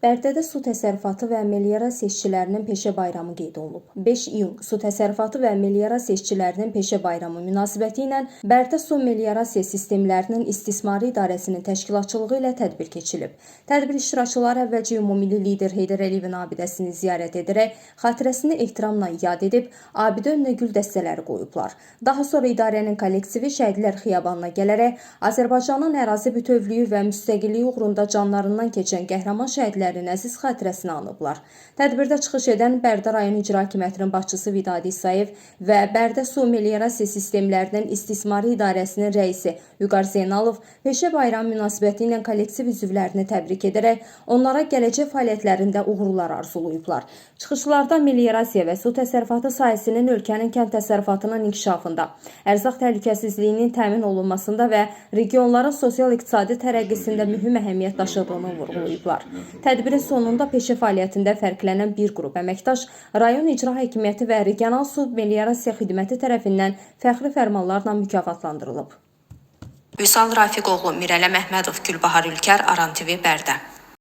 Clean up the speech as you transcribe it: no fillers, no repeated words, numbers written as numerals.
Bərdədə su təsərrüfatı və meliorasiya işçilərinin peşə bayramı qeyd olunub. 5 iyun su təsərrüfatı və meliorasiya işçilərinin peşə bayramı münasibəti ilə Bərdə su meliorasiya sistemlərinin istismarı idarəsinin təşkilatçılığı ilə tədbir keçirilib. Tədbir iştirakçıları əvvəlcə ümummilli lider Heydər Əliyevin abidəsini ziyarət edərək xatirəsini ehtiramla yad edib, abidə önünə gül dəstələri qoyublar. Daha sonra idarənin kollektivi Şəhidlər Xiyabanına gələrək Azərbaycanın ərazi bütövlüyü və müstəqilliyi uğrunda canlarından keçən qəhrəman şəhidlərin əziz xatirəsini anıblar. Tədbirdə çıxış edən Bərdə rayon İcra Hakimiyyətinin başçısı Vidadi İsayev və Bərdə su meliorasiya sistemlərinin istismarı idarəsinin rəisi Vüqar Zeynalov peşə bayramı münasibəti ilə kollektiv üzvlərini təbrik edərək onlara gələcək fəaliyyətlərində uğurlar arzulayıblar. Çıxışlarda meliorasiya və su təsərrüfatı sahəsinin ölkənin kənd təsərrüfatının inkişafında, ərzaq təhlükəsizliyinin təmin olunmasında və regionların sosial-iqtisadi tərəqqisində mühüm əhəmiyyət daşıdığını vurğulayıblar. Tədbirin sonunda peşə fəaliyyətində fərqlənən bir qrup əməkdaş rayon icra hakimiyyəti və regional su meliorasiya xidməti tərəfindən fəxri fərmanlarla mükafatlandırılıb. Vüsal Rafiqoğlu, Mirələ Məhmədov, Gülbahar Ülkər, Aran TV, Bərdə.